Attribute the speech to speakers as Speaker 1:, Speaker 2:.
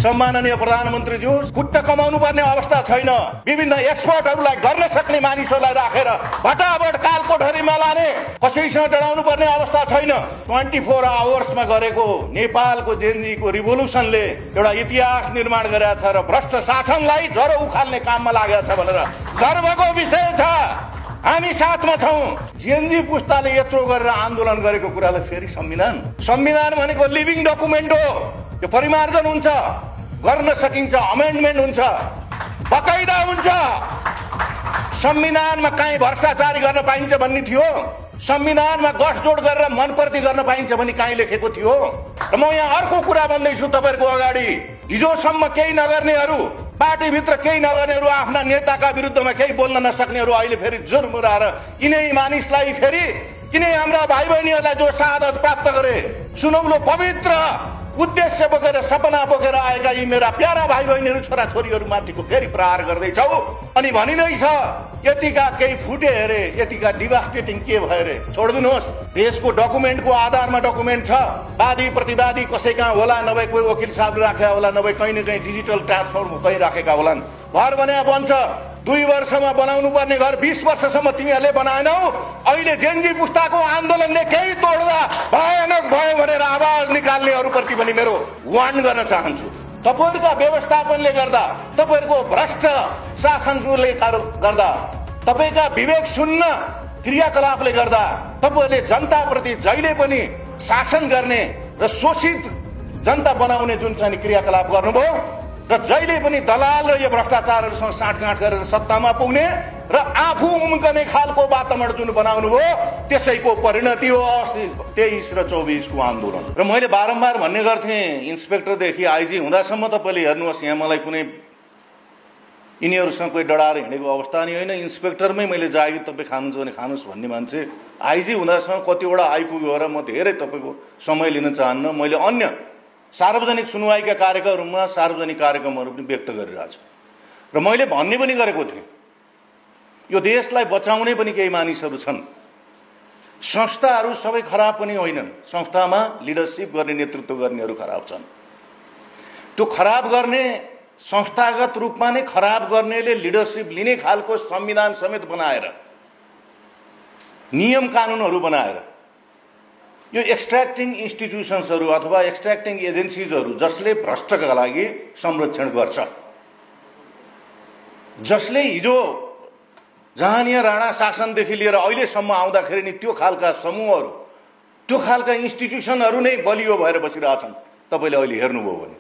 Speaker 1: सम्माननीय प्रधानमन्त्रीज्यू, खुट्टा कमाउनु पर्ने अवस्था छैन। विभिन्न एक्सपर्टहरूलाई गर्न सक्ने मानिसहरूलाई राखेर भटाभट कालकोठरीमा लाने, कसैसँग डराउनु पर्ने अवस्था छैन। 24 आवर्समा गरेको नेपालको जेनजीको रिभोल्युसनले एउटा इतिहास निर्माण गरेको छ र भ्रष्ट शासनलाई जरो उखाल्ने काममा लागेको छ भनेर गर्वको विषय छ। हामी साथमा छौँ। जेनजी पुस्ताले यत्रो गरेर आन्दोलन गरेको कुरालाई फेरि संविधान भनेको लिभिङ डकुमेन्ट हो। यो परिमार्जन हुन्छ, गर्न सकिन्छ, अमेन्डमेन्ट हुन्छ, बकाइदा हुन्छ। संविधानमा कहीँ भ्रष्टाचारी गर्न पाइन्छ भन्ने थियो? संविधानमा गठजोड गरेर मनप्रति गर्न पाइन्छ भन्ने कहीँ लेखेको थियो? र म यहाँ अर्को कुरा भन्दैछु तपाईँहरूको अगाडि। हिजोसम्म केही नगर्नेहरू, पार्टीभित्र केही नगर्नेहरू, आफ्ना नेताका विरुद्धमा केही बोल्न नसक्नेहरू अहिले फेरि जुर्मुराएर यिनै मानिसलाई फेरि, यिनै हाम्रा भाइ बहिनीहरूलाई जो शहादत प्राप्त गरे, सुनौलो पवित्र उद्देश्य बोकेर, सपना बोकेर आएका यी मेरा प्यारा भाइ बहिनीहरू, छोराछोरीहरू माथिको फेरि प्रहार गर्दैछौ। अनि भनिँदैछ यतिका केही फुटे अरे, यतिका डिभास्टेटिङ के भयो अरे। छोडिदिनुहोस्। देशको डकुमेन्टको आधारमा डकुमेन्ट छ। वादी प्रतिवादी कसै कहाँ होला, नभए कोही वकिल साहब राखेका होला, नभए कहीँ न कहीँ डिजिटल ट्रान्सफर्म कहीँ राखेका होलान्। घर बने बन्छ। 2 वर्षमा बनाउनु पर्ने घर 20 वर्षसम्म तिमीहरूले बनाएनौ। अहिले जेनजी पुस्ताको आन्दोलनले केही तोड्दा भयानक भयो भनेर आवाज निकाल्नेहरूप्रति पनि मेरो वार्न गर्न चाहन्छु। तपाईँहरूका व्यवस्थापनले गर्दा, तपाईँहरूको भ्रष्ट शासनले गर्दा, तपाईँका विवेक शून्य क्रियाकलापले गर्दा तपाईँहरूले जनताप्रति जहिले पनि शासन गर्ने र शोषित जनता बनाउने जुन चाहिँ क्रियाकलाप गर्नुभयो र जहिले पनि दलाल र यो भ्रष्टाचारहरूसँग साँठगाँठ गरेर सत्तामा पुग्ने र आफू उम्कने खालको वातावरण जुन बनाउनु भयो, त्यसैको परिणति हो 23 र 24 को आन्दोलन। र मैले बारम्बार भन्ने गर्थेँ, इन्सपेक्टरदेखि आइजी हुँदासम्म तपाईँले हेर्नुहोस्, यहाँ मलाई कुनै यिनीहरूसँग कोही डराएर हिँडेको अवस्था नि होइन। इन्सपेक्टरमै मैले जागिर तपाईँ खानुहुन्छ भने खानुहोस् भन्ने मान्छे। आइजी हुँदासम्म कतिवटा आइपुग्यो र म धेरै तपाईँको समय लिन चाहन्न। मैले अन्य सार्वजनिक सुनवाईका कार्यक्रमहरूमा सार्वजनिक कार्यक्रमहरू पनि व्यक्त गरिरहेको छु र मैले भन्ने पनि गरेको थिएँ, यो देशलाई बचाउने पनि केही मानिसहरू छन्। संस्थाहरू सबै खराब पनि होइनन्। संस्थामा लिडरसिप गर्ने, नेतृत्व गर्नेहरू खराब छन्। त्यो खराब गर्ने, संस्थागत रूपमा नै खराब गर्नेले लिडरसिप लिने खालको संविधान समेत बनाएर, नियम कानुनहरू बनाएर यो एक्सट्र्याक्टिङ इन्स्टिट्युसन्सहरू अथवा एक्सट्र्याक्टिङ एजेन्सिजहरू जसले भ्रष्टका लागि संरक्षण गर्छ, जसले हिजो जहानिया राणा शासनदेखि लिएर अहिलेसम्म आउँदाखेरि नि त्यो खालका समूहहरू, त्यो खालका इन्स्टिट्युसनहरू नै बलियो भएर बसिरहेछन्। तपाईँले अहिले हेर्नुभयो भने